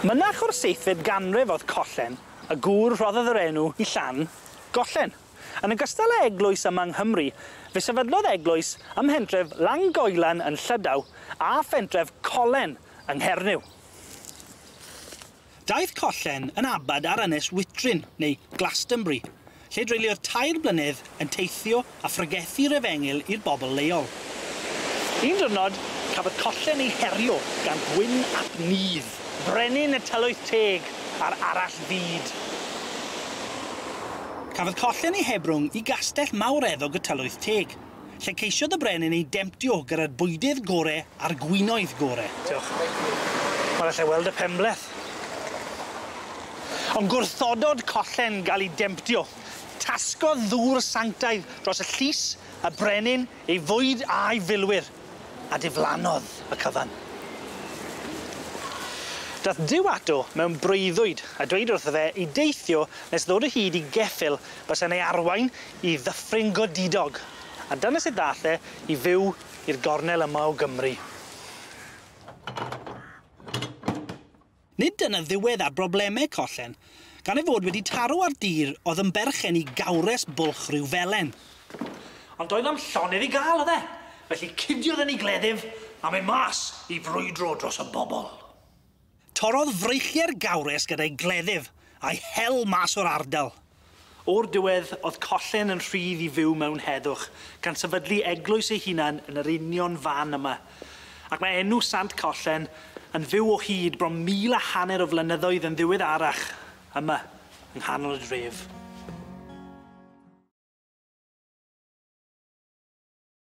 Mynach o'r seithfed ganrif o'dd Collen, y gŵr rhoddodd yr enw i Llan Gollen. Yn ogystal â eglwys yma yng Nghymru, fe sefydlodd eglwys ym mhentref Langoelan yn Llydaw a phentref Collen yng Nghernyw. Daeth Collen yn abad ar Ynys Witrin, neu Glastonbury, lle dreuliodd 3 blynedd yn teithio a phregethu'r efengyl i'r bobl leol. Un diwrnod, cafodd Collen ei herio gan Gwyn ap Nudd, brenin y tylwyth teg a'r arall fyd. Cafodd Collen ei hebrwng i gastell mawreddog y tylwyth teg, lle ceisiodd y brenin ei demtio gyda'r bwydydd gore a'r gwinoedd gore. Diolch. Wel allai weld y penbleth. Ond gwrthodod Collen ga'l 'i demtio. Tasgodd ddŵr sanctaidd dros y llys, y brenin, ei fwyd a'i filwyr, a diflannodd y cyfan. Dath Duw ato mewn breuddwyd a dweud wrtho fe i deithio nes ddod o hyd i geffyl bysa'n ei arwain i ddyffryn godidog, a dyna sut ddath e i fyw i'r gornel yma o Gymru. Nid dyna ddiwedd ar brobleme Collen, gan ei fod wedi taro ar dir o'dd yn berchen i gawres bwlch Rhiwfelen. Ond doedd na'm llonydd i ga'l o'dd e? Felly cudiodd yn 'i gleddyf a mynd mas i frwydro dros y bobol. Torrodd freichie'r gawres gyda'i gleddyf a'i hel mas o'r ardal. O'r diwedd o'dd Collen yn rhydd i fyw mewn heddwch, gan sefydlu eglwys ei hunan yn yr union fan yma. Ac mae enw Sant Collen yn fyw o hyd bron 1,500 o flynyddoedd yn ddiweddarach, yma, yng nghanol y dref.